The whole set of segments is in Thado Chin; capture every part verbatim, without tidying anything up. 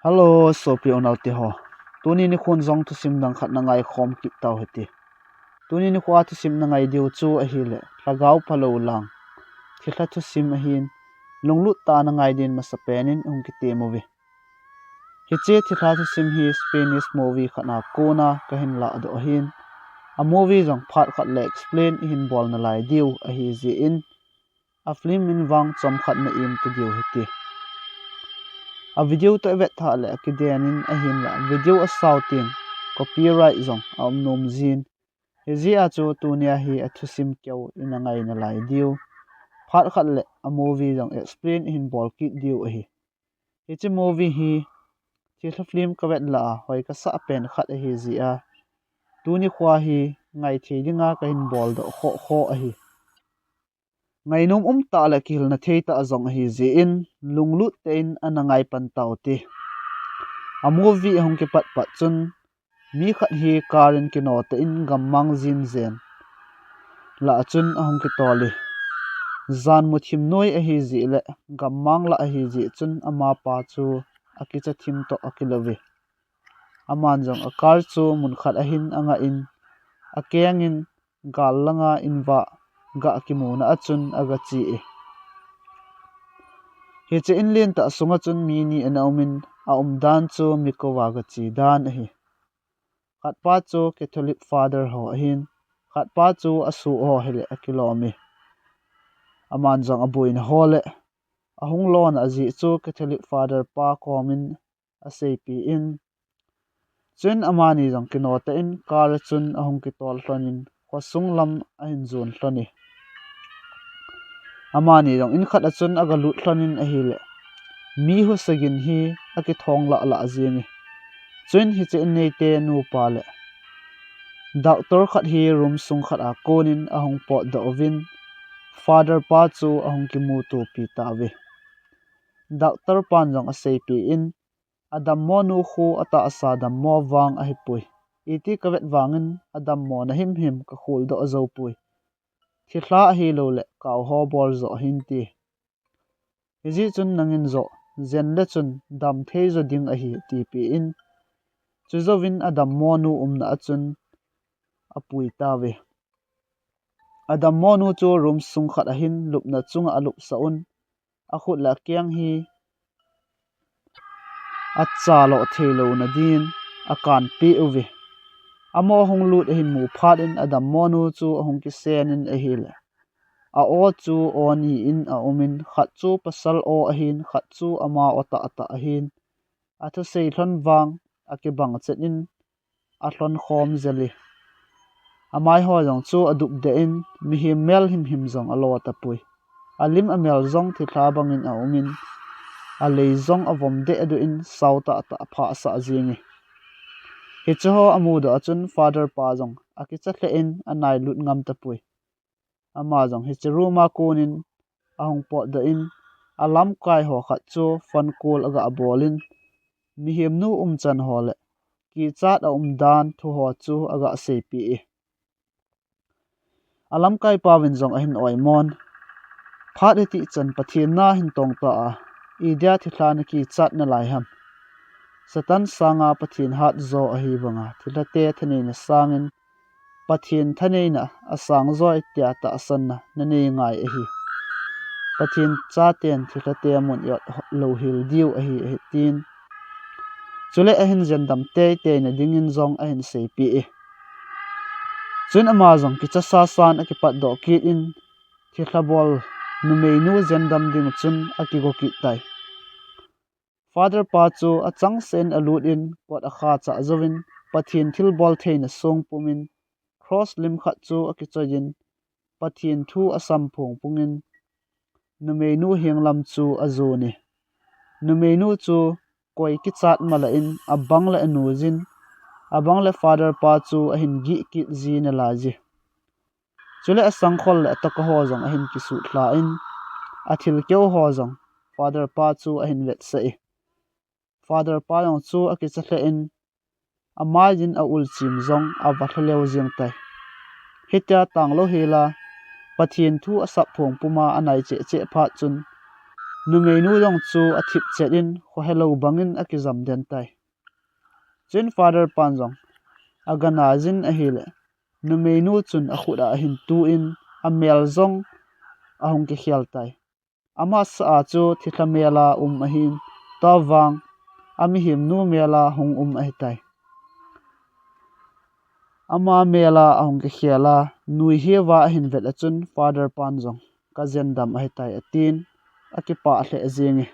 Hello, sopi unaute ho. Tuni nikhon jong thusim dang khat na ngai khom kit tau hite. Tuni nikho a thusim na ngai diu chu ahile, Lhagao Phalou Lang, thilha thusim ahin, lunglut tah a na ngai din masapen in hung kitem uve. Hiche thilha thusim hi Spanish movie khat a kona kahin ladoh ahin, a movie jong phat khat le explain ihin bol nalai diu ahi jeh in, a film in vang chomkhat na im ta diu hite. A video toh ivet tha le akidenin ahinla, video asao teng copyright jong aum nom jin. Hijeh a chu tunia hi a thusim keu ina ngai nalai diu. Phat khat le a movie jong explain ihin bol kit diu ahi. Hiche movie hi thilha film kavet lah a hoi kasah pen khat ahi jeh a, tuni nikho hi ngaithei dinga kahin boldoh khoh khoh ahi. Ngainom um tah le kihilna thei tah jong ahi jeh in, lunglut tah in ana ngai pan taute. A movie ahung kipat pat chun, mi khat hi car in kino tah in gammang jin jen lah a chun ahung kitol e. Jan muthim noi ahi jeh le gammang lah ahi jeh chun amapa chu akicha thim toh akilou ve. Aman jong a car chu mun khat ahin angah in, akeng in gal langa invah gah kimuna a chun agache e. Hiche in lentah sunga chun mi ni ana um in, aumdan chu mi kouva gache dan ahi. Khatpa chu Catholic Father ho ahin, khatpa chu asoh ho hile akilom e. Aman jong aboina ho le ahung lona ajeh chu Catholic Father pa komin aseipeh in, chuin amani jong kino tah in car a chun ahung kitol lhon in, khosung lam ahin jon lhon e. Amani jong in khat a chun agalut lhon in ahile, mi ho sagin hi akithong lah lah jeng e. Chuin hiche in neite nupa le doctor khat hi room sung khat a konin ahung potdoh uvin, Father pa chu ahung kimutopi tauve. Doctor pan jong aseipeh in, adammonu khu atahsa dammo vang ahipoi. Iti kavet vangin adammona himhim kakholdoh joupoi. Thilha ahilou le kau ho bol jo hinte. Hijeh chun nangin jo jen le chun damthei jo ding ahi, tipeh in, chujouvin adammonu umna a chun apui tauve. Adammonu chu room sung khat ahin lupna chunga alupsah un, akhut le akeng hi achaloh theilouna din akanpeh uve. Amaho hung lut ahin mu phat in adammonu chu ahung kisen in ahile, a-o chu o ni in aumin, khat chu pasal o ahin, khat chu ama o tahtah ahin, athusei lhon vang akibang chet in alhon khom jel e. Amaiho jong chu adupdeh in, mihem mel himhim jong alo tapoi. Alim amel jong thilha bangin aumin, alei jong avom dehduh in sao tahtah aphahsah jeng e. Hicheho amudoh a chun Father pa jong akicha lheh in anailut ngam tapoi. Ama jong hiche room a konin ahung potdoh in, alamkaiho khat chu phone call agabol in, mihemnu umchan ho le kichat aumdan thuho chu agaseipeh e. Alamkaipauvin jong ahin oimon, phat hitih chan Pathen na hin tongta a, idia thilha nakichat nalai ham? Satan sanga Pathen hatjo ahi banga thilhate thaneina sangin Pathen thaneina asang joi tia tahsanna nanei ngai ahi. Pathen chaten thilhate mun ot louhel diu ahi, ahi tin. Chule ahin jendam teiteina dingin jong ahin seipeh e. Chun ama jong kicha sasan akipatdoh kit in, thilha bol numeinu jendam ding chun akigo kit tai. Father pa chu achangseh in alut in, kot akhachah jouvin, Pathen thilbol theina song pumin, cross lim khat chu akichoiyin, Pathen thu asam phongphongin, numeinu henglam chu ajon e. Numeinu chu koi kichat malah in, abang le anuijin, abang le Father pa chu ahin gih kit ji nalaiye. Chule asangkhol le atokaho jong ahin kisutlha in, athilkeuho jong Father pa chu ahin vetsah e. Father pa jong chu akicha lheh in, amaiyin aulchim jong avalha leu jeng tai. Hitia tanglou hela, Pathen thu asap phongpuma anai cheh cheh phat chun, Numeinu jong chu athip chet in khohelou bangin akijam den tai. Chuin Father pan jong agana jin ahile, numeinu chun akhut a ahin tu in amel jong ahung kikhel tai. Amasa a chu thilha mel a um ahin, tua vang amihemnu mel a hung um ahitai. Ama mel a ahung kikhel a, nui hiva ahin vet a chun Father pan jong, "Kajendam ahitai," atin, akipah lheh jenge.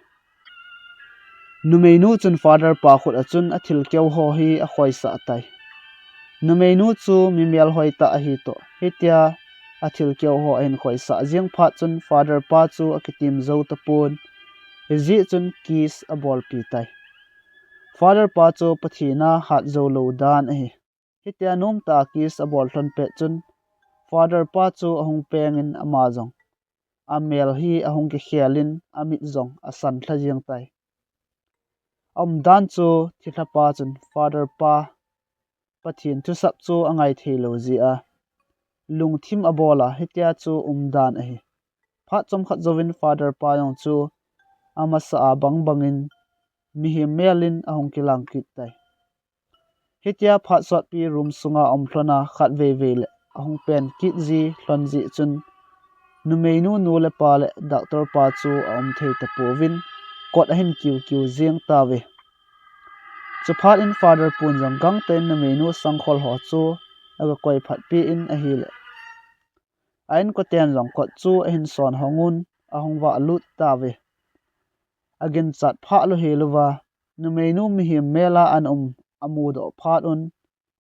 Numeinu chun Father pa khut a chun athilkeo ho hi akhoisah tai. Numeinu chu mi melhoi tah ahi toh, hitia athilkeo ho ahin khoisah jeng phat chun Father pa chu akitim jou tapon, hijeh chun kiss abolpi tai. Father pa chu Pathen a hat jou lou dan ahi. Hitia nomtah a kiss abol lhon pet chun Father pa chu ahung peng in ama jong amel hi ahung kikhel in amit jong asan lha jeng tai. Aumdan chu thilha pa chun Father pa Pathen thusap chu angai thei lou jeh a lungthim abol a, hitia chu umdan ahi. Phat chomkhat jouvin Father pa jong chu amasa a bang bangin mihem mel in ahung kilang kit tai. Hitia phat sotpi room sunga aum lhon a khatvei vei le ahung pen kit ji lhon jeh chun numeinu nu le pa le doctor pa chu aum thei tapouvin kot ahin kiu kiu jeng tauve. Chuphat in Father pun jong gangtah in numeinu sangkhol ho chu aga koi phatpi in ahile, a inkoten jong kot chu ahin son hong un, ahung vahlut tauve. Aginchat phah lou helouva, numeinu mihem mel a ana um amudoh phat un,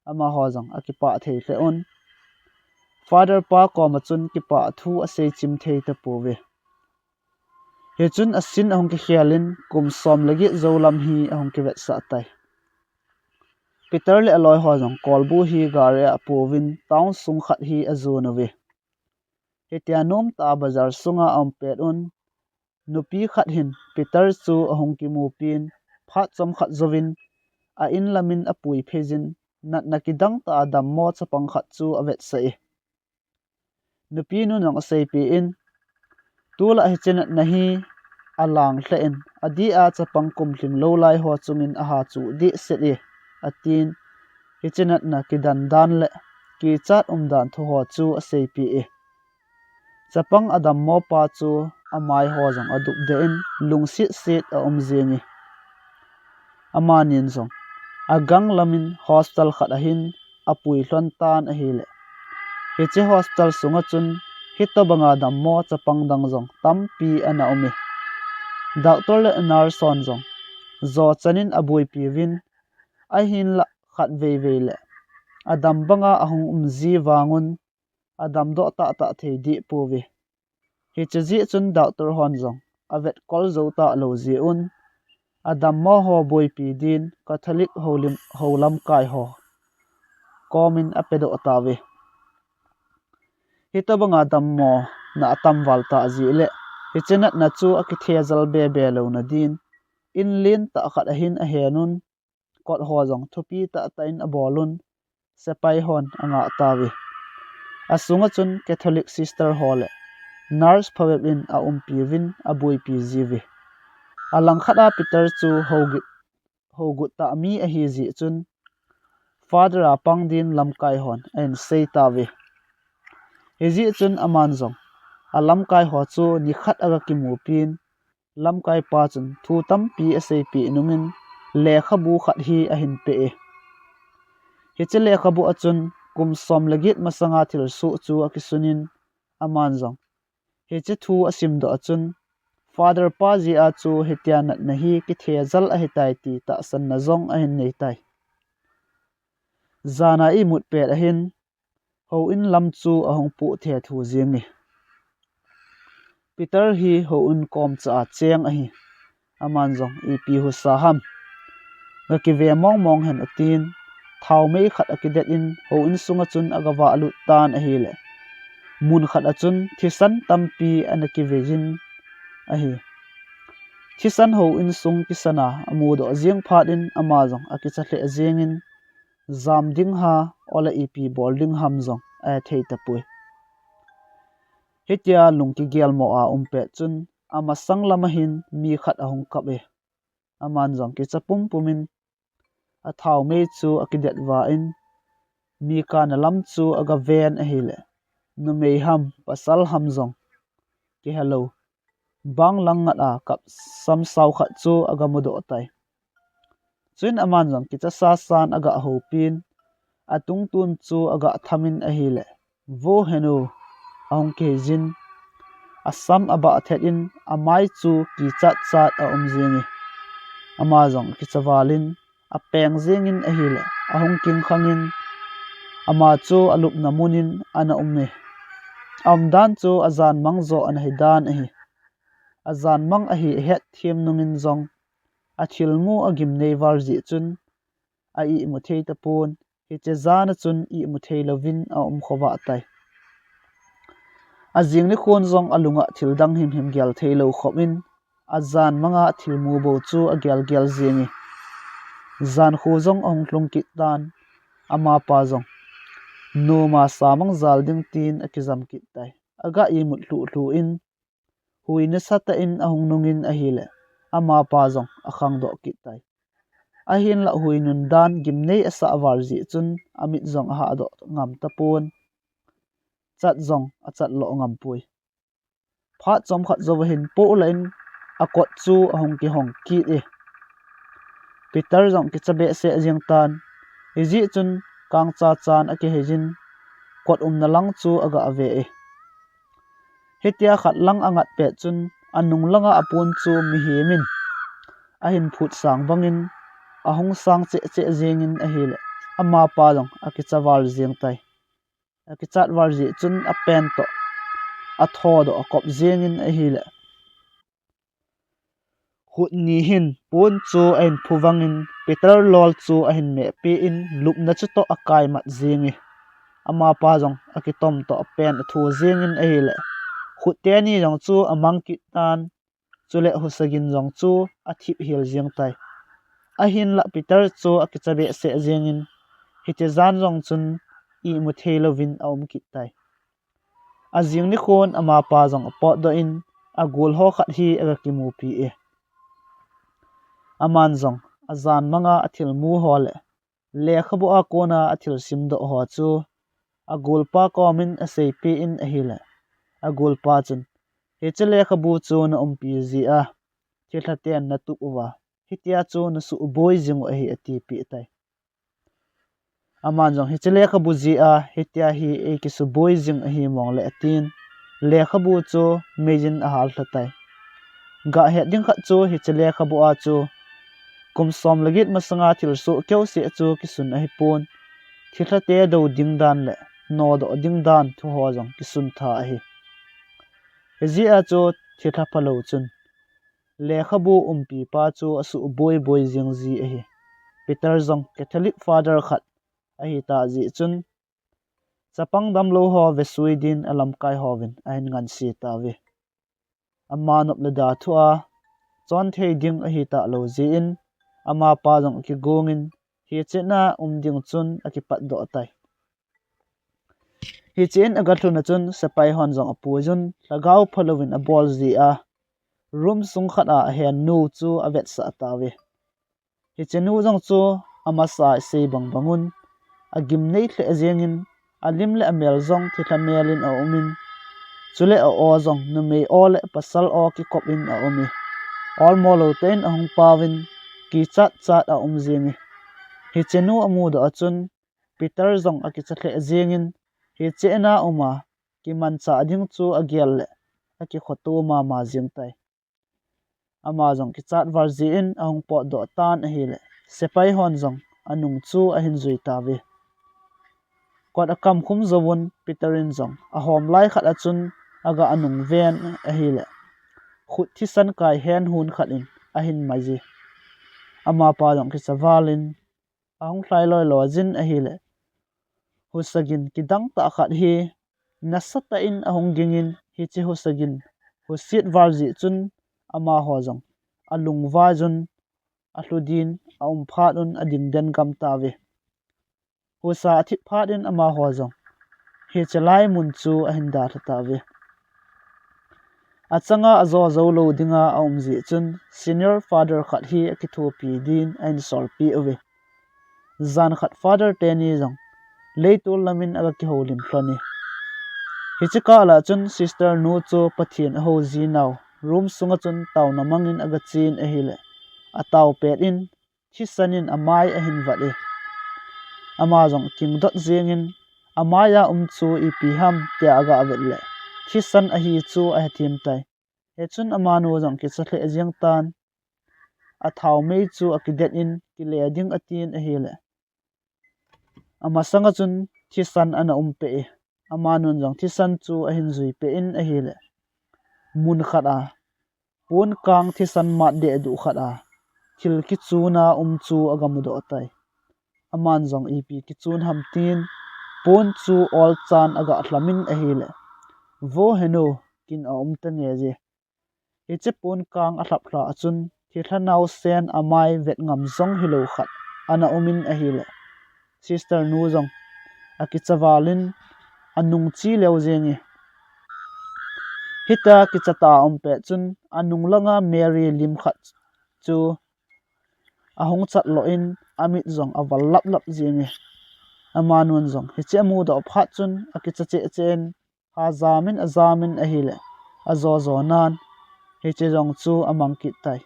amaho jong akipah thei lheh un. Father pa koma chun kipah thu asei chim thei tapouve. Hichun asin ahung kikhel in kum som le get jou lam hi ahung kivetsah tai. Peter le aloiho jong kolbu hi gari a apouvin town sung khat hi ajon uve. Hitia nomtah a bazar sunga aum pet un, nupi khat hin Peter chu ahung kimupin, phat chomkhat jouvin a in lamin apui phei jin, natna kidang tah a dammo chapang khat chu avetsah e. Nupi nun jong aseipeh in, tulai hiche natna hi alang lheh in, adeh a chapang kum lhinglou lai ho chungin aha chuh dehset e, atin, hiche natna kidan dan le kichat umdan thu ho chu aseipeh e. Chapang adammo pa chu amai ho jong adupdeh in lungset set aum jenge. Amanin jong agang lamin hostel khat ahin apui lhon tan ahile, hiche hostel sunga chun hitobanga dammo chapang dang jong tampi ana um e. Doctor le nurse hon jong jo chanin abuipi uvin, ahinlah khatvei vei le adam banga ahung um ji vangun adamdoh tahtah thei deh pouve. Hiche jeh chun doctor hon jong avetkol jou talou jeh un, adammo ho buipi din Catholic houlim, houlamkai ho komin apedoh tauve. Hitobanga dammona atam val tah jeh le hiche natna chu akithejal bebe louna din, in lentah khat ahin ahen un, kot ho jong thupi tahtah in abol un, sepai hon angah tauve. Asunga chun Catholic sister ho le nurse phabep in aumpi uvin abuipi jiuve. Alangkhat a Peter chu hougut, hougut tah mi ahi jeh chun, Father a pang din lamkai hon ahin sei tauve. Hijeh chun aman jong alamkai ho chu nikhat aga kimupin, lamkaipa chun thu tampi aseipeh numin lekhabu khat hi ahin peh e. Hiche lekhabu a chun kum som le get masanga thilsoh chu akisun in, aman jong hiche thu asimdoh a chun, Father pa jeh a chu hitia natna hi kithejal ahitai ti tahsanna jong ahin nei tai. Jana imut pet ahin, houin lam chu ahung poh thethu jenge. Peter hi houin komcha a cheng ahi. Aman jong ipi husa ham, gakive mong mong hen atin, thaomei khat akidet in houin sunga chun agavah lut tan ahile, mun khat a chun thisan tampi ana kivei jin ahi. Thisan houin sung kisana amudoh jeng phat in ama jong akicha lheh jengin, jam ding ham, ole ipi bol ding ham jong ahethei tapoi. Hitia lungkigelmo a um pet chun amasang lama hin mi khat ahung kap e. Aman jong kicha pumpum in athao mei chu akidet va in, mi kana lam chu agaven ahile, numei ham, pasal ham jong kihelou, bang lang ngat a kap samsao khat chu agamudoh tai. Chuin aman jong kicha sasan agahopin, atungtun chu agatham in ahile, vo henu, ahung kiheijin, asam abah thet in, amai chu kichat chat aum jing e. Ama jong kicha val in, apeng jing in ahile, ahung kingkhang in, ama chu alupna mun in ana um e. Aumdan chu ajan mang jo ana hidan ahi. Ajan mang ahi ahet them nung in jong, athilmu agimnei val jeh chun, a-ihmu thei tapon, hiche jan a chun ihmu thei louvin aum khovah tai. Ajing nikhon jong alunga thildang himhim gel theilou khop in, ajan manga thilmu bou chu agel gel jing e. Jankho jong ahung lhung kit tan, amapa jong noma samang jal ding tin akijam kit tai. Aga ihmut lhuh lhuh in, hui nasatah in ahung nung in ahile, amapa jong akhangdoh kit tai. Ahinlah hui nundan gimnei asah val jeh chun amit jong ahahdoh ngam tapon, chat jong achat loh ngam poi. Phat chomkhat jou ahin poh lah in akot chu ahung kihong kit e. Peter jong kicha behseh jeng tan, hijeh chun kangcha chan akiheijin, kot umna lang chu agave e. Hitia khat lang angat pet chun, anung langa apon chu mihem in ahin phut sang bangin, ahung sang cheh cheh jeng in ahile, amapa jong akicha val jeng tai. Akichat val jeh chun apen toh athodoh akop jeng in ahile, khut ni hin pon chu ahin phuvang in, Peter lol chu ahin mehpeh in, lupna chutoh akaimat jeng e. Amapa jong akitom toh apen athu jeng in ahile, khut teni jong chu amang kit tan, chule husagin jong chu athip hel jeng tai. Ahinlah Peter chu akicha behseh jeng in, hiche jan jong chun ihmu thei louvin aum kit tai. Ajing nikhon amapa jong apotdoh in, agol ho khat hi aga kimupi e. Aman jong ajan manga athilmu ho le lekhabu a kona athil simdoh ho chu agolpa komin aseipeh in ahile, agolpa chun, hiche lekhabu chu naumpi jeh a thilha ten natup uva, hitia chu nasuh boi jing u ahi, atipeh tai. Aman jong, hiche lekhabu jeh a hitia hi eikisuboi jing ahi mongle, atin, lekhabu chu meijin ahal lha tai. Gah het ding khat chu, hiche lekhabu a chu kum som le get masanga thilsoh keuseh chu kisun ahipon, thilhate dou ding dan le nodoh ding dan thu ho jong kisun tha ahi. Hijeh a chu thilha phalou chun lekhabu umpipa chu asuh boi boi jing ji ahi. Peter jong Catholic Father khat ahitah jeh chun, chapang damlou ho vesui din alamkai hovin ahin nganse tauve. Ama nop le da thu a chonthei ding ahitah lou jeh in, amapa jong akigong in, hichena um ding chun akipatdoh tai. Hiche in agalhun a chun sepai hon jong apuiyun, lhagao phalouvin abol jeh a, room sung khat a ahennu chu avetsah tauve. Hichenu jong chu amasa isei bang bangun, agimnei lheh jengin, alim le amel jong thilha melin aumin, chule a-o jong numei o le pasal o kikopin aume. Olmo lou tah in ahung paovin, kichat chat aum jenge. Hichenu amudoh a chun, Peter jong akicha lheh jengin, hichena uma kimanchah ding chu agel le akikhoto mama jeng tai. Ama jong kichat val jeh in ahung potdoh tan ahile, sepai hon jong anung chu ahin jui tauve. Kot akam khum jouvun Peter in jong ahom lai khat a chun aga anung ven ahile, khut thisan kai hen hun khat in ahin maije. Amapa jong kicha valin ahung lhai loi loi jin ahile, husagin kidang tah khat hi nasatah in ahung gingin, hiche husagin huset val jeh chun amaho jong alungvaijun, alhudin, aum phatun ading den gam tauve. Husa athip phat in amaho jong hiche lai mun chu ahin dalha tauve. Achanga ajo jou lou dinga aum jeh chun Senior Father khat hi akithopi din ahin solpeh uve. Jan khat Father teni jong leitol lamin aga kihoulim lhon e. Hiche kah lah chun Sister nu chu Pathen ahou jinau room sunga chun taona mangin aga chen ahile, atao pet in thisan in amai ahin vat e. Ama jong kingdot jengin, amai a um chu ipi ham tia aga vet le, thisan ahi chu ahethem tai. Hichun amanu jong kicha lheh jeng tan, athaomei chu akidet in, kile ding atin ahile, amasanga chun thisan ana um peh e. Amanun jong thisan chu ahin jui peh in ahile, mun khat a pon kang thisan mat deh duh khat a thil kichun a um chu aga mudoh tai. Aman jong ipi kichun ham tin, pon chu olchan aga lhamin ahile, vo henu, kin aum tange je. Hiche pon kang alhap lha a chun thilha naosen amai vet ngam jong hilou khat ana umin ahile, Sister nu jong akicha valin anung chi leu jeng e. Hitia kicha ta aum pet chun anung langa Mary lim khat chu ahung chat loh in, amit jong aval lap lap jeng e. Amanun jong hiche amudoh phat chun akicha cheh cheh in, ha jamin ajamin ahile, ajo jo nan hiche jong chu amang kit tai.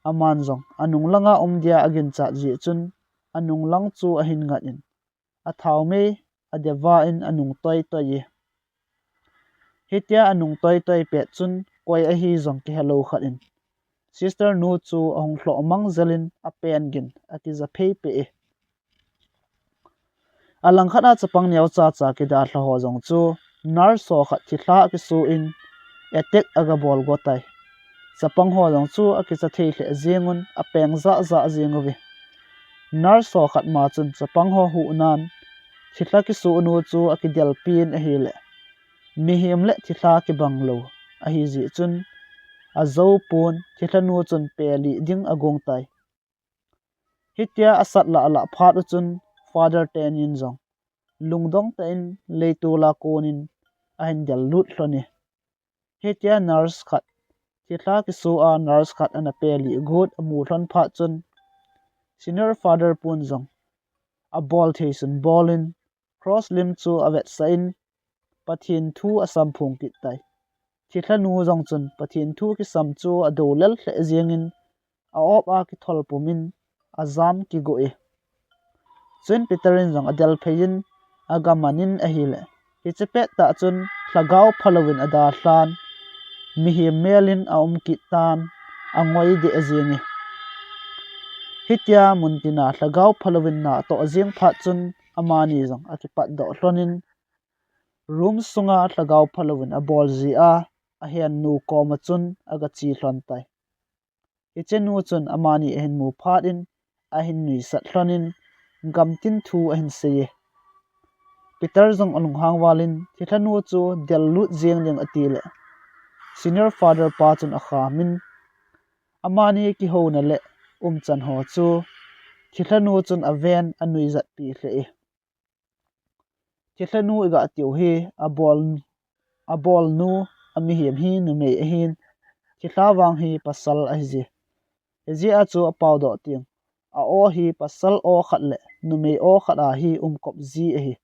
Aman jong anung langa um dia aginchat jeh chun anung lang chu ahin ngat in, athaomei adeva in anung toi toi e. Hitia anung toi toi pet chun koi ahi jong kihelou khat in, Sister nu chu ahung lhoh mang jel in apen gin akija phei peh e. Alangkhat a chapang neocha cha kidalha ho jong chu nurse ho khat thilha akisu in attack aga bol go tai. Chapang ho jong chu akicha thei lheh jeng un apeng jah jah jeng uve. Nurse ho khat ma chun chapang ho huh nan, thilha kisu nu chu akidelpi in ahile, mihem le thilha kibang lou ahi jeh chun, ajou pon thilha nu chun pelih ding agong tai. Hitia asat lah lah phat u chun Father tenin jong lungdong tah in leitol a konin ahin del lut lhon e. Hitia nurse khat, thilha kisu a nurse khat ana pelih got amu lhon phat chun, Senior Father pun jong abol thei sun bol in, cross lim chu avetsah in, Pathen thu asamphong kit tai. Thilha nu jong chun Pathen thu kisam chu adou lel lheh jeng in, a-op a kithol pum in ajam kigo e. Chuin Peter in jong adel phei in, aga man in ahile, hiche pet tah chun lhagao phalou in adalhan, mihem mel in aum kit tan, angoi deh jeng e. Hitia muntin a lhagao phalou in na atoh jeng phat chun amani jong akipatdoh lhon in, room sunga lhagao phalou in abol jeh a ahennu koma chun aga che lhon tai. Hiche nu chun amani ahin mu phat in ahin nuisat lhon in gamtin thu ahin sei e. Peter jong alunghang val in thilha nu chu del lut jeng ding ati le, Senior Father pa chun akham in, amani kihouna le umchan ho chu thilha nu chun aven anuijatpi lheh e. Thilha nu iga tiu hi abol, abol nu, amihem hi numei ahin, thilha vang hi pasal ahi je. Hijeh a chu apaodoh teng, a-o hi pasal o khat le numei o khat a hi umkop ji ahi.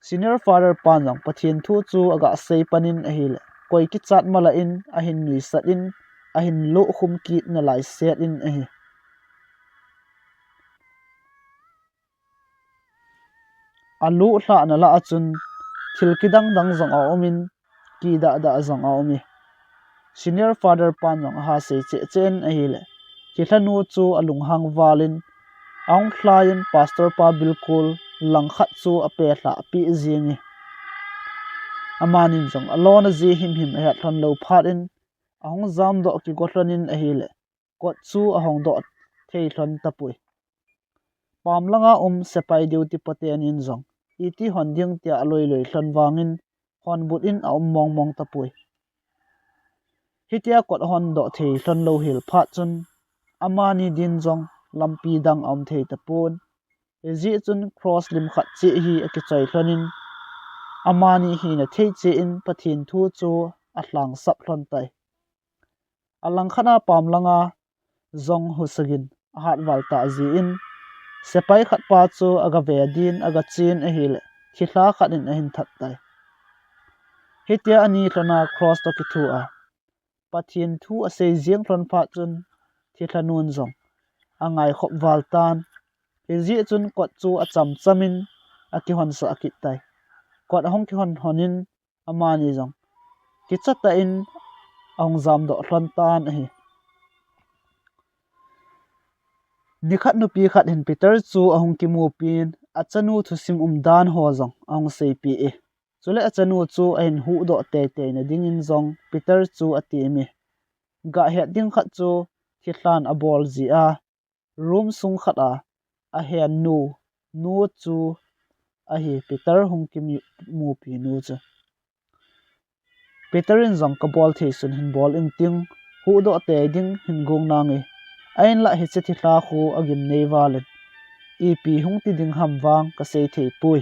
Senior Father pan jong Pathen thu chu aga sei pan in ahile, koi kichat mala in ahin nuisat in, ahin lohkhum kit nalai set in ahi. Aluhlhahna lah a chun thil kidang dang jong aum in, kidah dah jong aum e. Senior Father pan jong aha sei cheh cheh in ahile, thilha nu chu alunghang val in, ahung lhai in Pastor pa bilkul langkhat chu apelhah peh jeng e. Amanin jong alona ji himhim ahet lhon lou phat in, ahung jamdoh kigo lhon in ahile, kot chu ahong doh thei lhon tapoi. Pam langa um sepai duty pa tenin jong iti hon ding tia aloi loi lhon vangin honbut in aum mong mong tapoi. Hitia kot ahon doh thei lhon lou hel phat chun amani din jong lampi dang aum thei tapon. Hijeh chun cross lim khat cheh hi akichoi lhon in, amani hina thei cheh in Pathen thu chu alhang sap lhon tai. Alangkhat a pam langa jong husagin ahat val ta jin, sepai khat pa chu aga ve din aga chen ahile, thilha khat in ahin that tai. Hitia ani lhona cross toh kithu a, Pathen thu asei jeng lhon phat chun, thilhanun jong angai khop val tan. Hijeh chun kot chu acham cham in akihon sah kit tai. Kot ahung kihon hon in, amani jong kicha tah in ahung jam doh lhon tan ahi. Nikhat nupi khat hin Peter chu ahung kimupi in, achanu thusim umdan ho jong ahung seipeh e. Chule achanu chu ahin huhdoh teitei na dingin jong Peter chu atem e. Gah het ding khat chu thilhan abol jeh a, room sung khat a ahen nu, nu chu ahi Peter hung kimupi nu chu. Peter in jong kabol thei sun hin bol ing ting, huhdoh tei ding hin gong nange. Ahinlah hiche thilha khu agim nei val in, ipi hung ti ding ham vang kasei thei poi.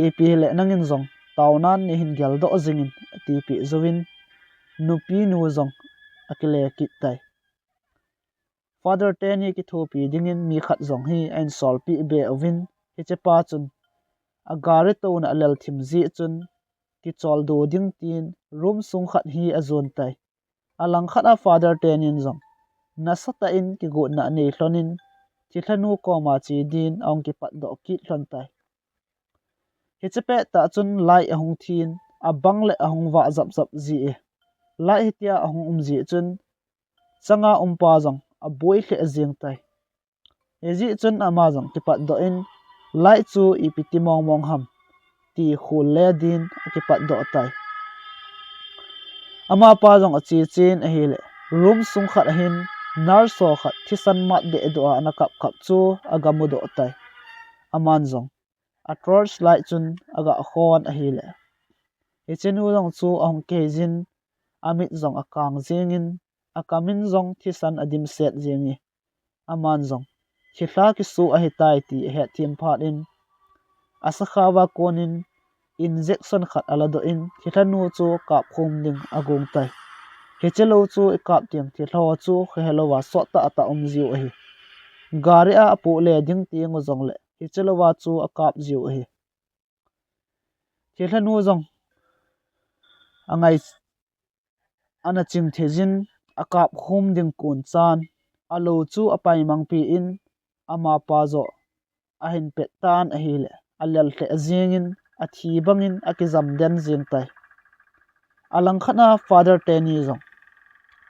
Ipi hile nangin jong taonan neihin geldoh jingin atipeh jouvin, nupi nu jong akile kit tai. Father teni kithopi dingin mi khat jong hi ahin solpeh be uvin, hichepa chun agari touna alel thim jeh chun kicholdo ding tin room sung khat hi ajon tai. Alangkhat a Father tenin jong nasatah in kigotna anei lhon in, thilhanu koma che din ahung kipatdoh kit lhon tai. Hiche pettah chun light ahung thin, abang le ahung vah japjap ji e. Light hitia ahung um jeh chun changa umpa jong aboi lheh jeng tai. Hijeh chun ama jong kipatdoh in, light chu ipi ti mongmong ham ti khol le din akipatdoh tai. Amapa jong ache chen ahile, room sung khat ahin nurse ho khat thisan mat dehdoh a ana kapkap chu aga mudoh tai. Aman jong a torch light chun aga khon ahile, hichenu jong chu ahung kihei jin, amit jong akang jengin, akamin jong thisan adimset jenge. Aman jong thilha kisoh ahitai ti ahetthem phat in, asakhao a konin injection khat aladoh in, thilhanu chu kapkhom ding agong tai. Hichelou chu ikap teng thilha ho chu khehelouva sottah tah um jiu ahi. Gari a apoh le ding teng u jongle hichelouva chu akap jiu ahi. Thilhanu jong angai ana ching thei jin, akapkhom ding kon chan alou chu apaimangpi in, amapa joh ahin pet tan ahile, alel lheh jengin, athi bangin akijam den jeng tai. Alangkhat a Father teni jong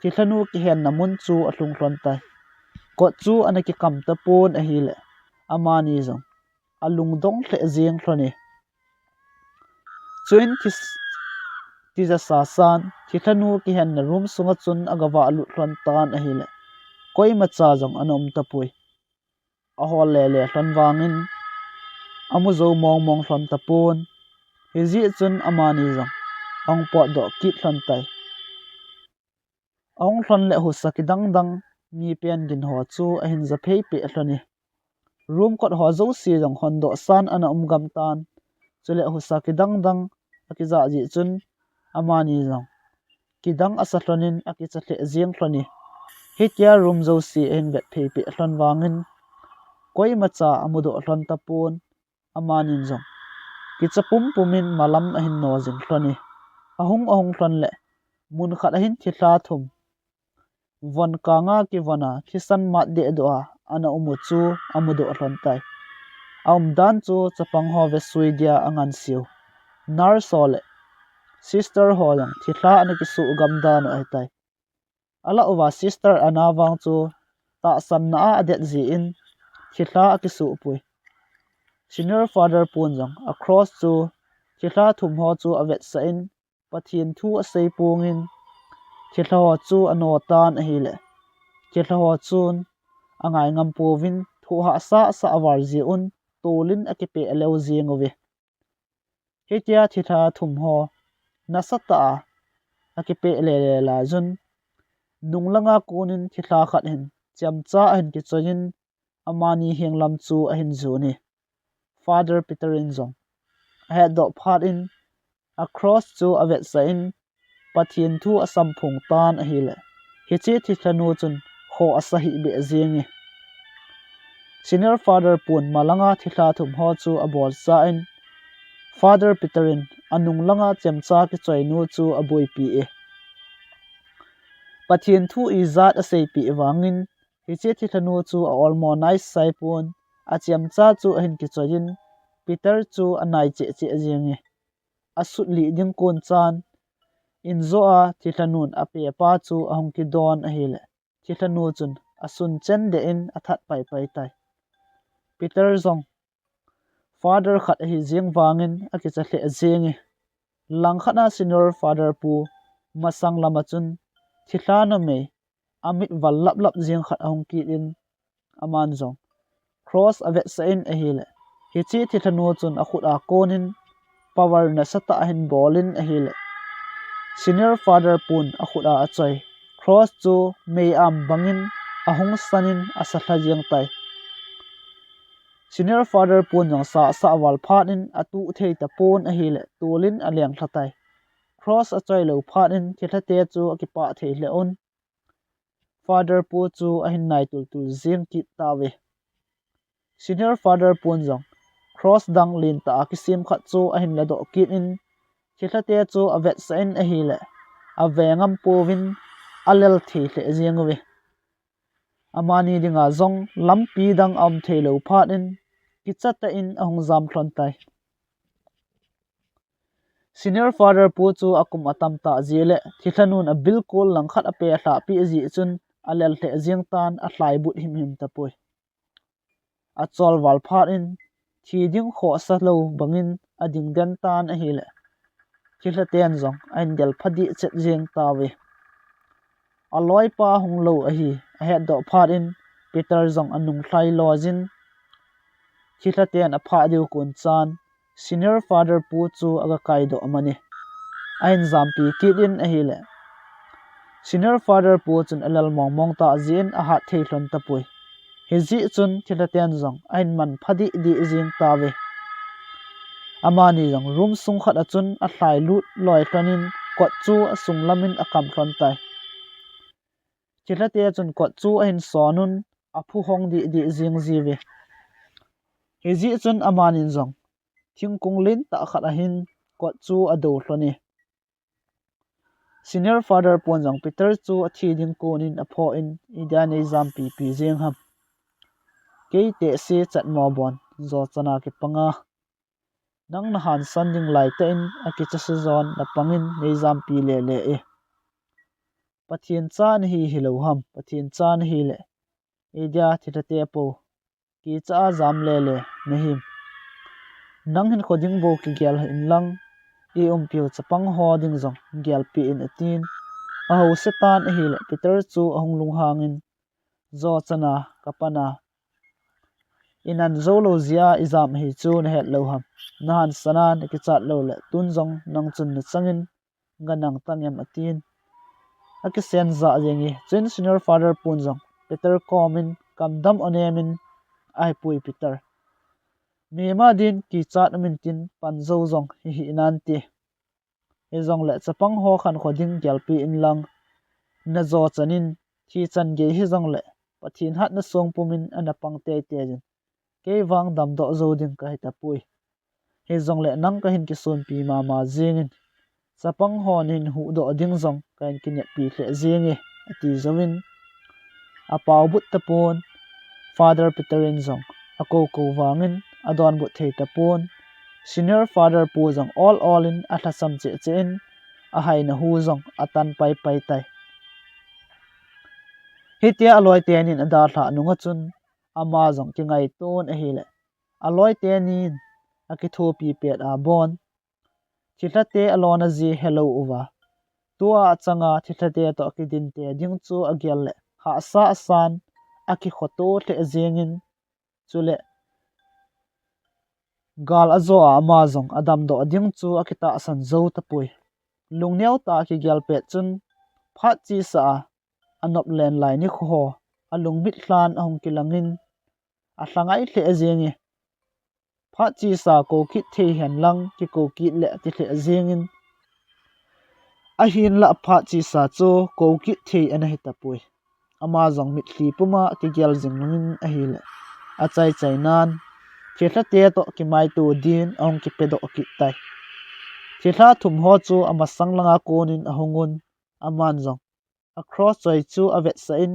thilhanu kihenna mun chu alhung lhon tai. Kot chu ana kikam tapon ahile, amani jong alungdong lheh jeng lhon e. Chuin thi, tija sasan thilhanu kihenna room sunga chun agavah lut lhon tan ahile, koimacha jong ana um tapoi. Ahol lele lhon vangin amu jou mongmong lhon tapon. Hijeh chun amani jong ahung potdoh kit lhlon tai. Ahung lhon le husa kidang dang mi pen gin ho chu ahin ja phei peh lhon e. Room kot ho jouse jong hondoh san ana um gam tan. Chule husa kidang dang akija jeh chun amani jong kidang asa lhon in akicha lheh jeng lhon e. Hitia room jouse ahin vet phei peh lhon vangin koimacha amudoh lhon tapon. Amanin jong kicha pumpum in malam ahin no jing lhon e. Ahung ahung lhon le mun khat ahin thilha thum von kanga kivon a thisan mat dehdoh a ana um u chu amudoh lhon tai. Aumdan chu chapang ho vesui dia anganseu nurse ho le sister ho jong thilha ana kisuh gam dan u ahitai. Alah uva sister Anna vang chu tahsanna a adet jeh in thilha akisuh pui. Senior Father pun jong a cross chu thilha thum ho chu avetsah in Pathen thu asei pungin thilha ho chu ano tan ahile, thilha ho chun angai ngam pouvin thohhah sasa avar jeh un tolin akipeh leu jeng uve. Hitia thilha thum ho nasatah a akipeh lele laijun, nunglanga konin thilha khat hin chemcha ahin kichoiyin amani henglam chu ahin jon e. Father Peter in jong ahetdoh phat in a cross chu avetsah in Pathen thu asamphong tan ahile, hiche thilhanu chun khoh asa hih beh jenge. Senior Father pun malanga thilha thum ho chu abolcha in, Father Peter in anung langa chemcha kichoinu chu abuipi e. Pathen thu ijat aseipeh vangin, hiche thilhanu chu a olmo naisai pon, achemcha chu ahin kichoiyin, Peter chu anai cheh cheh jenge. Asut lih ding kon chan, injo a thilhanun apepa chu ahung kidon ahile, thilhanu chun asun chen deh in athat paipai tai. Peter jong Father khat ahi jeng vangin akicha lheh jenge. Langkhat a Senior Father pu masang lama chun thilha numei amit val lap lap jeng khat ahung kit in, aman jong cross avetsah in ahile, hiche thilhanu chun akhut a konin power nasatah ahin bolin ahile, Senior Father pun akhut a achoi cross chu mei am bangin ahung sanin asa lha jeng tai. Senior Father pun jong sa asah val phat in atuh thei tapon ahile, tulin aleng lha tai. Cross achoi lou phat in thilhate chu akipah thei lheh un, Father pu chu ahin nai tultul jeng kit tauve. Senior Father pun jong cross dang lentah a kisem khat chu ahin ladoh kit in, thilhate chu avetsah in ahile, ave ngam pouvin alel thei lheh jeng uve. Amani dinga jong lampi dang aum thei lou phat in, kichatah in ahung jam lhon tai. Senior Father pu chu akum atam tah jeh le, thilhanun abilkol langkhat apeh lhahpeh jeh chun alel lheh jeng tan, alhaibut himhim tapoi. Achol val phat in, thi ding khoh asa lou bangin ading den tan ahile, thilhaten jong ahin del phadih chet jeng tauve. Aloipa hung lou ahi ahetdoh phat in, Peter jong anung lhai lojin, thilhaten aphah diu kon chan, Senior Father pu chu aga kaidoh amani. Ahin jampi kit in ahile, Senior Father pu chun alel mongmong tah jeh in ahat thei lhon tapoi. Hijeh chun thilhaten jong ahin man phadih dih jeng tauve. Amani jong room sung khat a chun alhailut loi lhonin kot chu asunglamin akam lhon tai. Thilhate chun kot chu ahin sonun aphu hong dih dih jeng jiuve. Hijeh chun amanin jong thingkung lentah khat ahin kot chu adou lhone. Senior Father pun jong Peter chu athi ding konin aphoh in, idia neijampipi jeng ham? Kei tehse chatmo bon, jo chana kipanga. Nang nahansan ding laitah in akicha se jon napangin neijampi lele e. Pathen cha nahi hilou ham, Pathen cha nahile, idia thilhate pou kicha a jam lele nahim? Nang hinkho ding bou kigel inlang, i umpiu chapang ho ding jong gelpeh in atin. Ahouse tan ahile, Peter chu ahung lunghangin, jo chana kapana, inan joulou jeh a ijam ahi chu nahet lou ham? Nahansan a nakichat lou le tun jong nang chun nachangin ganang tangem atin. Akisen jah jenge. Chuin Senior Father pun jong Peter komin kamdam onemin, ahipoi Peter, mima din kichat um intin, pan jou jong hihih nante. Hijongle chapang ho khankho ding gelpeh inlang, najo chanin, thi chan gei hijongle Pathen hatna song pumin ana pang teitei jin, kei vang damdoh jou ding kahi tapoi. Hijongle nang kahin kisonpi mama jengin, chapang ho nahin huhdoh ding jong kahin kineppi lheh jenge, ati jouvin, apaobut tapon. Father Peter in jong akoukou vangin adonbut thei tapon. Senior Father pu jong ol ol in alhasam cheh cheh in, ahaina hu jong atan paipai tai. Hitia aloi tenin adalhah nunga chun ama jong kingaito in ahile, aloi tenin akithopi pet a bon, thilhate alona ji helou uva, tua achanga thilhate toh kidinte ding chu agel le hahsa asan, akikhoto lheh jengin, chule gal ajo a ama jong adamdoh ding chu akitahsan jou tapoi. Lungneo tah a kigel pet chun, phat chesa a anop len lai nikho ho alungmit lhan ahung kilangin, alhangai lheh jenge. Phat chesa kou kit thei henlang, kikou kit le ati lheh jengin, Ahinlah phat chesa chu kou kit thei ana hitapoi. Ama jong mitlhi puma kigel jing nungin ahile, achai chai nan thilha te toh kimaito din ahung kipedoh kit tai. Thilha thum ho chu amasang langa konin ahungun, aman jong a cross choi chu avetsah in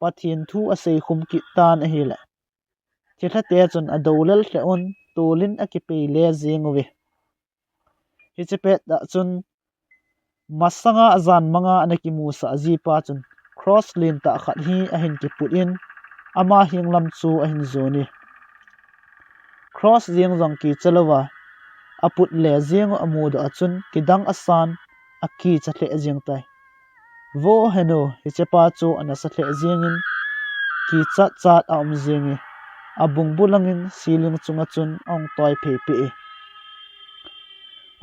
Pathen thu asei khum kit tan ahile, thilha te chun adou lel lheh un, tolin akipei le jing uve. Hiche pet a chun masanga ajan manga ana kimusah jipa chun cross lentah khat hi ahin kiput in, ama henglam chu ahin jon e. Cross jeng jong kicha louva aput le jeng u amudoh a chun kidang asan akicha lheh jeng tai. Vo henu, hichepa chu anasa lheh jengin, kichat chat aum jenge, abungbu langin ceiling chunga chun ahung toi phei peh e.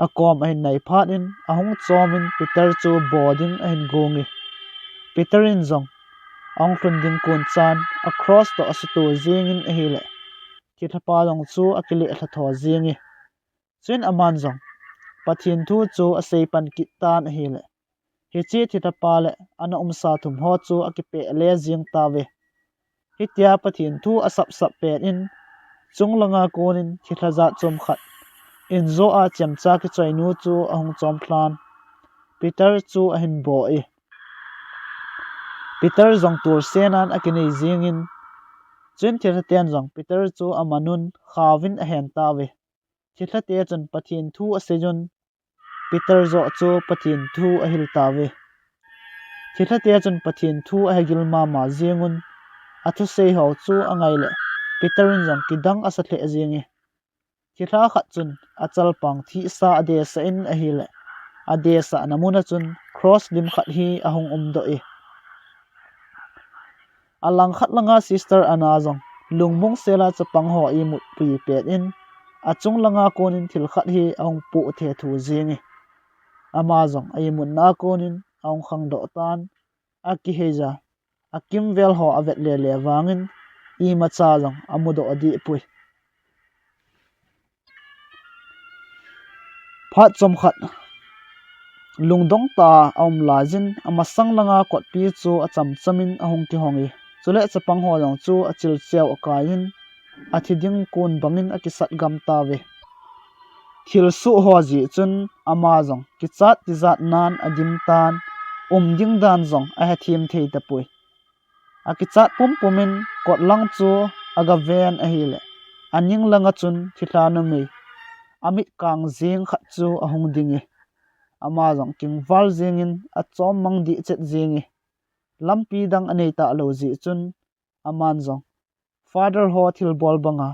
Akom ahin nai phat in ahung chomin Peter chu bo ding ahin gonge. Peter in jong ahung lhun ding kon chan a cross toh asuto jengin ahile, thilhapa jong chu akileh lhatho jenge. Chuin aman jong Pathen thu chu asei pan kit tan ahile, hiche thilhapa le ana umsa thum ho chu akipeh le jeng tauve. Hitia Pathen thu asapsap pet in, chunglanga konin thilha jat chom khat injo a chemcha kichoinu chu ahung chom lhan. Peter chu ahin bo e. Peter jong tolsenan akinei jengin, chuin thilha ten jong Peter chu amanun khauvin ahen tauve. Thilha te chun Pathen thu aseiyun, Peter joh chu Pathen thu ahil tauve. Thilha te chun Pathen thu ahegil mama jengun, athusei ho chu angai le, Peter in jong kidang asa lheh jenge. Thilha khat chun achalpang thihsa adesah in ahile, adesahna muna chun cross lim khat hi ahung umdoh e. Alangkhat langa Sister Anna jong lungmong sela chapang ho imut pui pet in, achung langa konin thil khat hi ahung poh thethu jenge. Ama jong a imutna a konin ahung khangdoh tan, akiheija, akimvel ho avet lele vangin imacha jong amudoh adih pui. Phat chomkhat lungdong tah a aum laiyin, amasang langa kotpi chu achamchamin ahung kihong e. Chule chapang ho jong chu achilcheu akaiyin, athi ding kon bangin akisat gam tauve. Thilsoh ho jeh chun ama jong kichat tijat nan adim tan, um ding dan jong ahethem thei tapoi. Akichat pumpumin kotlang chu agaven ahile, aning langa chun thilha numei amit kang jeng khat chu ahung ding e. Ama jong kingval jengin achom mang dihchet jenge. Lampi dang anei talou jeh chun aman jong Father ho thilbol banga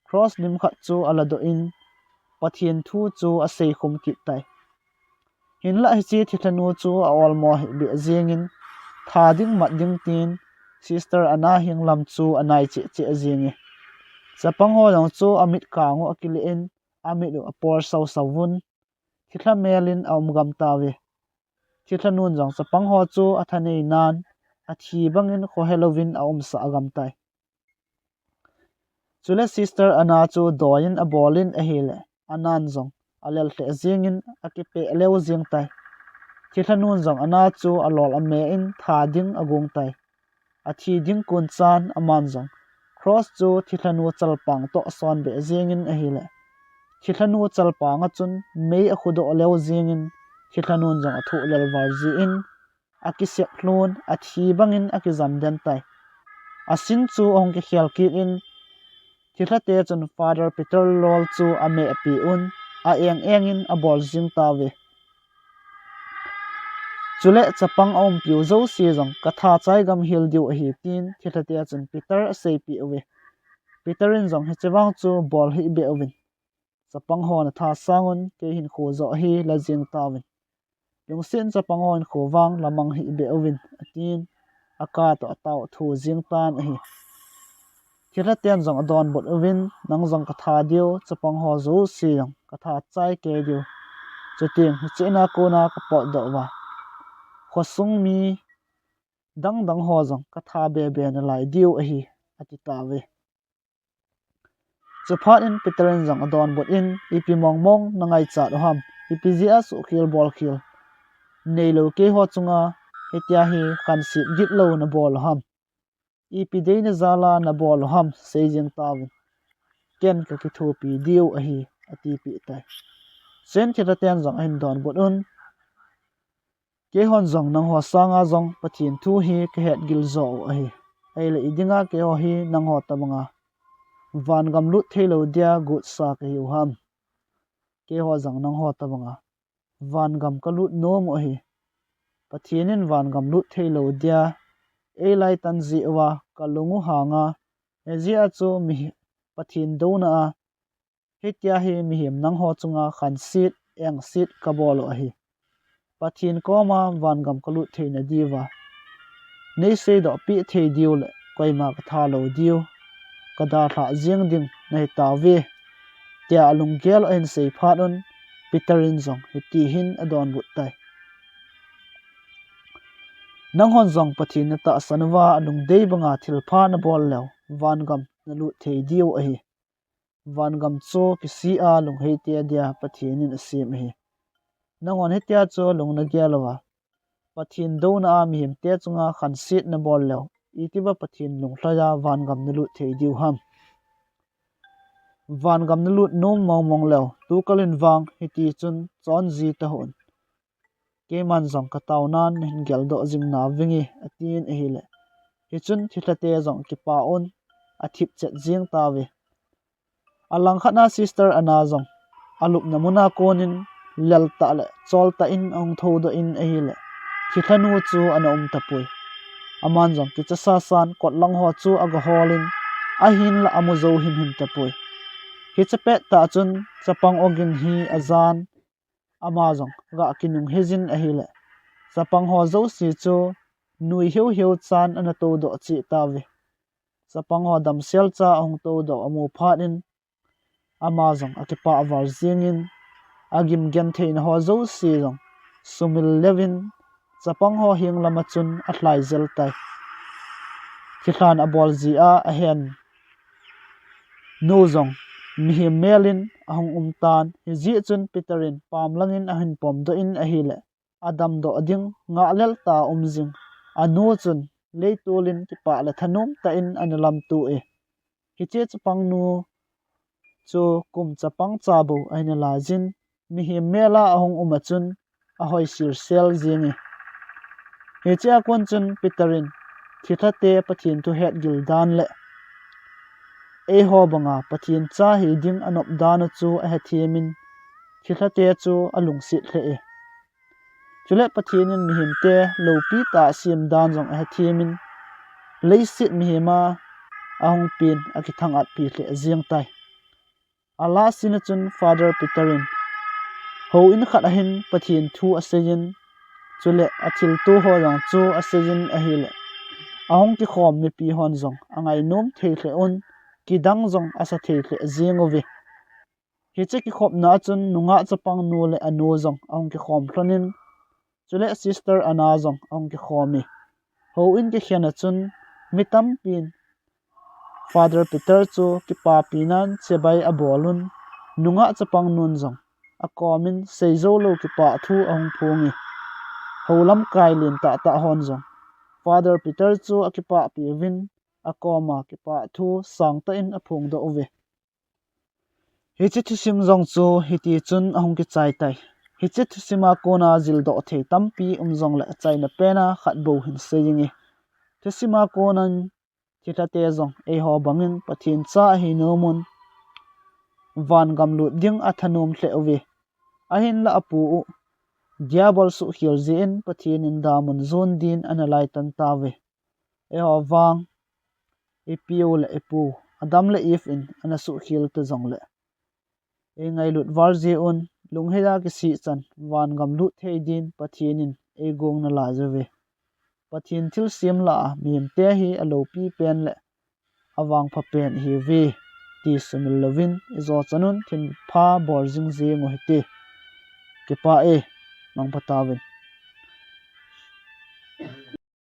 cross lim khat chu aladoh in, Pathen thu chu asei khum kit tai. Hinlah hiche thilhanu chu a-olmo hih beh jengin, tha ding mat ding tin Sister Anna henglam chu anai cheh cheh jenge. Chapang ho jong chu amit kang u akileh in, amit u apol sau sau vun, thilha melin aum gam tauve. Thilhanun jong chapang ho chu athanei nan, athi bangin khohelouvin aumsah agam tai. Chule Sister Anna chu doiyin abolin ahile, Annan jong alel lheh jengin akipeh leu jeng tai. Thilhanun jong Anna chu alol ame in tha ding agong tai. Athi ding kon chan aman jong cross chu thilhanu chalpang toh asonbeh jengin ahile, thilhanu chalpang a chun mei akhudoh leu jengin, thilhanun jong athoh lelval jeh in, akisep lhun, athi bangin akijam den tai. Asin chu ahung kikhel kit in, thilhate chun Father Peter lol chu amehpeh un, a-eng engin abol jing tauve. Chule chapang aumpiu jouse jong katha chai gam hel diu ahi tin, thilhate chun Peter aseipeh uve. Peter in jong hiche vang chu bol hih beh uvin. Chapang hon atha sangun, kei hinkho joh hi la jeng tauvin. Lungset in chapang ho hinkho vang la mang hih beh uvin, atin, aka toh atao thu jeng tan ahi. Thilhaten jong adonbut uvin, nang jong katha diu, chapang ho jouse jong katha chai kei diu. Chuteng hiche in a kona kapotdoh uva, khosung mi dang dang ho jong katha be be nalai diu ahi, ati tauve. Chuphat in Peter in jong adonbut in, ipi mong mong nangaichat uham, ipi jeh a suhkhel bolkhel neilou keiho chunga hitia hi khanset gitlou nabol u ham? Ipi deina jal a nabol u ham, seijing tauvin. Ken kakithopi diu ahi, atipeh tai. Chuin thilhaten jong ahin donbut un, keihon jong nangho sanga jong Pathen thu hi kahetgil jo u ahi. Ahile idinga keiho hi nangho tobanga vangam lut theilou dia gotsa kahiu ham? Keiho jong nangho tobanga vangam kalut nom u ahi. Pathen in vangam lut theilou dia eilaitan jeh uva kalung u hanga, hijeh a chu mi Pathen douna a hitia hi mihem nangho chunga khanset, engset kabol u ahi. Pathen koma vangam kalut theina diuva neiseidoh peh thei diu le koima katha lou diu, kadalhah jing ding nahitauve, tia alunggel u ahin sei phat un, Peter in jong hiti hin adonbut tai. Nanghon jong Pathen natahsan uva alungdei banga thilpha nabol leu, vangam nalut thei diu ahi. Vangam chu kisih a lungheite dia Pathen in asem ahi. Nanghon hitia chu lung nagel uva, Pathen douna a mihemte chunga khanset nabol leu, itiuva Pathen lunglhai a vangam nalut thei diu ham? Vangam nalut nom mongmong leu, tukal in vang hiti chun chonji tahun. Keiman jong katao nan nahin geldoh jing nauvinge, atin ahile, hichun thilhate jong kipa un, athip chet jing tauve. Alangkhat na Sister Anna jong alupna muna konin lel tah le chol tah in ahung thoudoh in ahile, thilhanu chu ana um tapoi. Aman jong kicha sasan kotlang ho chu agahol in, ahinla amu jou himhim tapoi. Hiche pettah chun chapang ogin hi ajan, ama jong aga kinung hijin ahile, chapang ho jouse chu nui hiuhiu chan ana toudoh cheh tauve. Chapang ho damsel cha ahung toudoh amu phat in, ama jong akipah val jingin, agim gentheina ho jouse jong sumil leuvin, chapang ho heng lama chun alhai jel tai. Thilhan abol jeh a ahen nu jong mihem mel in ahung um tan, hijeh chun Peter in pam langin ahin pomdoh in ahile, adamdoh ding ngahlel tah a um jing anu chun leitol in kipah le thanom tah in ana lamto e. Hiche chapang nu chu kum chapang cha bou ahi nalaijin, mihem mel a ahung um a chun ahoi silsel jinge. Hichea kon chun Peter in thilhate Pathen thu hetgil dan le eiho banga Pathen cha hiding anop dan u chu ahethem in, thilhate chu alungset lheh e. Chule Pathen in mihemte loupi tah a asem dan jong ahethem in, leiset mihem a ahung pen akithang-atpi lheh jeng tai. Alast in chun Father Peter in houin khat ahin Pathen thu aseiyin, chule athilto ho jong chu aseiyin ahile, ahung kikhom mipi hon jong angainom thei lheh un, kidang jong asa thei lheh jeng uve. Hiche kikhopna a chun nungah chapang nu le anu jong ahung kikhom lhonin, chule Sister Anna jong ahung kikhom e. Houin kikhen a chun mi tampin Father Peter chu kipapi nan chibai abolun, nungah chapang nun jong akomin seijou lou kipah thu ahung phonge. Hou lamkai len tahtah hon jong Father Peter chu akipahpi uvin, akoma kipah thu sangtah in aphongdoh uve. Hiche thusim jong chu hitichun ahung kichai tai. Hiche thusim a kona jildoh thei tampi um jongle achaina pen a khat bou hin sei inge. Thusim a konin thilhate jong eiho bangin Pathen cha ahi nomun, vangam lut ding athanom lheh uve. Ahinla apu u Diabol suhkhel jeh in Pathen in damun jon din ana laitan tauve. Eiho vang, ipi u le ipu Adam le Eve in ana suhkhel ta jongle, eingailut val jeh un lungheiya kisih chan vangam lut thei din Pathen in eigong nalai uve. Pathen thilsem lah a mihemte hi aloupi pen le avangpha pen ihiuve ti sumil louvin ijou chanun thilpha bol jing jeng u hite. Kipah e, mangpha tauvin.